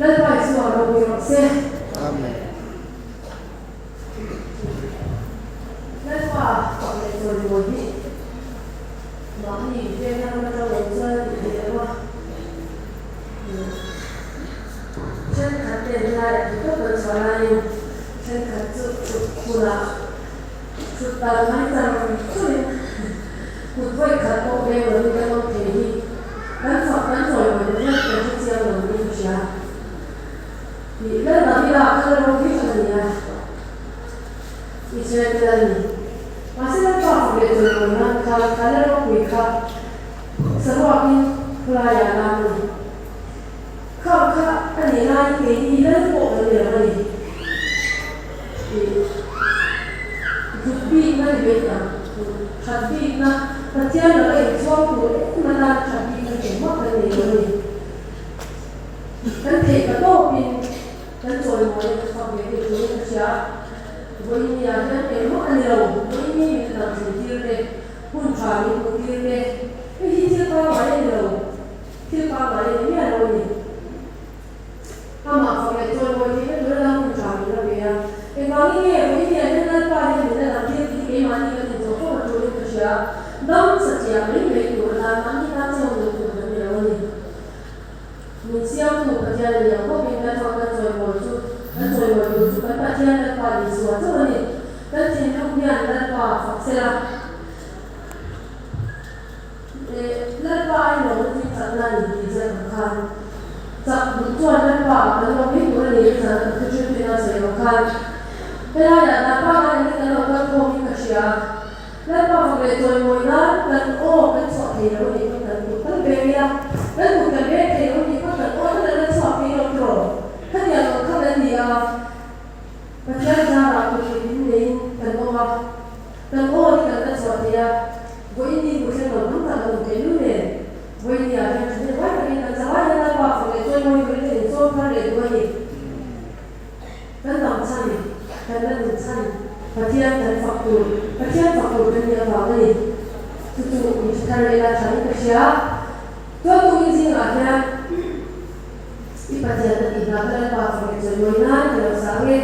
Lalpa Isua ropui rawh se. Amen. Lalpa fak leh chawimawi hi mahni veng ram atang lo chuan a tih theih lo a. Thenkhat ten helaiah tih tawp kan chhuah laiin thenkhat chu thut hmunah thut tal mai char churin kut vawi khat pawh veng lovin kan awm thei hi kan fak kan chawimawi ta hian kan hre chiang lo niin ka hria. Tih Lal Davida kha la ropui tak a ni a, Israel te lal ni. Mahse Lalpa fak leh chawimawi nan khan kha la ropui kha saruakin khawlaiah a lam a ni. Khang kha a nih laiin keini lal pawh kan ni lo a ni. Tih hlut bikna ni mai ang, that bikna, Pathian laka inchhuang tur em atan that bikna engmah kan nei lo a ni. Kan theih ta tawpin kan chawimawi a fak ve deuh turin ka hria. Vawinia hian engmah a ni lo, vawiini min dang thlen tir te, hun tha min hmuh tir te, hei hi thil pangngai a ni lo, thil pangngai a ni miah lo a ni. Amah fak leh chawimawi theihna tur a dang hun tha min la ve a. Engvangin nge vawinia hian Lalpa hian min la dang tir tih hi keimahni kan inzawh fo a turin ka hria. Dam satliah mai mai tur atan mahni tan chaw nung tur kan ni lo a ni. Min siamtu Pathian a liam bawkin kan fak kan chawimawi chu kan chawimawi tur chu kan Pathian Lalpa Isua chauh a ni. Kan thinlung hian Lalpa fak sela. Lalpa a inlawmna chu i chakna a ni tih ziak ang khan chak duh chuan Lalpa ah kan lawm mai tur a ni tih zan kan thu ṭheuhtuin a sawi ang khan helaiah Lalpa aiin kan lo kal khawmin ka hria. Lalpa fak leh chawimawi nan kan aw kan chhuah thei lo a nih pawn kan kut tal beng ila, kan kut kan beng thei lo a nih pawn kan aw tal an la chhuak thei lo tiraw? Khatiang ang kha kan ni a, Pathian zarah kut leh min neiin kan awm a, kan aw hi kan la chhuah thei a, vawiin ni hmu thleng lo tam tak an awm thei lul nen, vawiin ni ah hian thahnem vai takin kan zalai hian Lalpa fak leh chawimawi turin kan inchawm thar leh duh a ni. Kan dam chhan, kan la nun chhan, Pathian kan fak tur, Pathian fak tur kan nih avang a ni. Chu chu min hre thar leh la thain ka hria. Chuan tukin zingah hian i Pathian a tih hna ka Lalpa fak leh chawimawi nan ka lo sa ang e.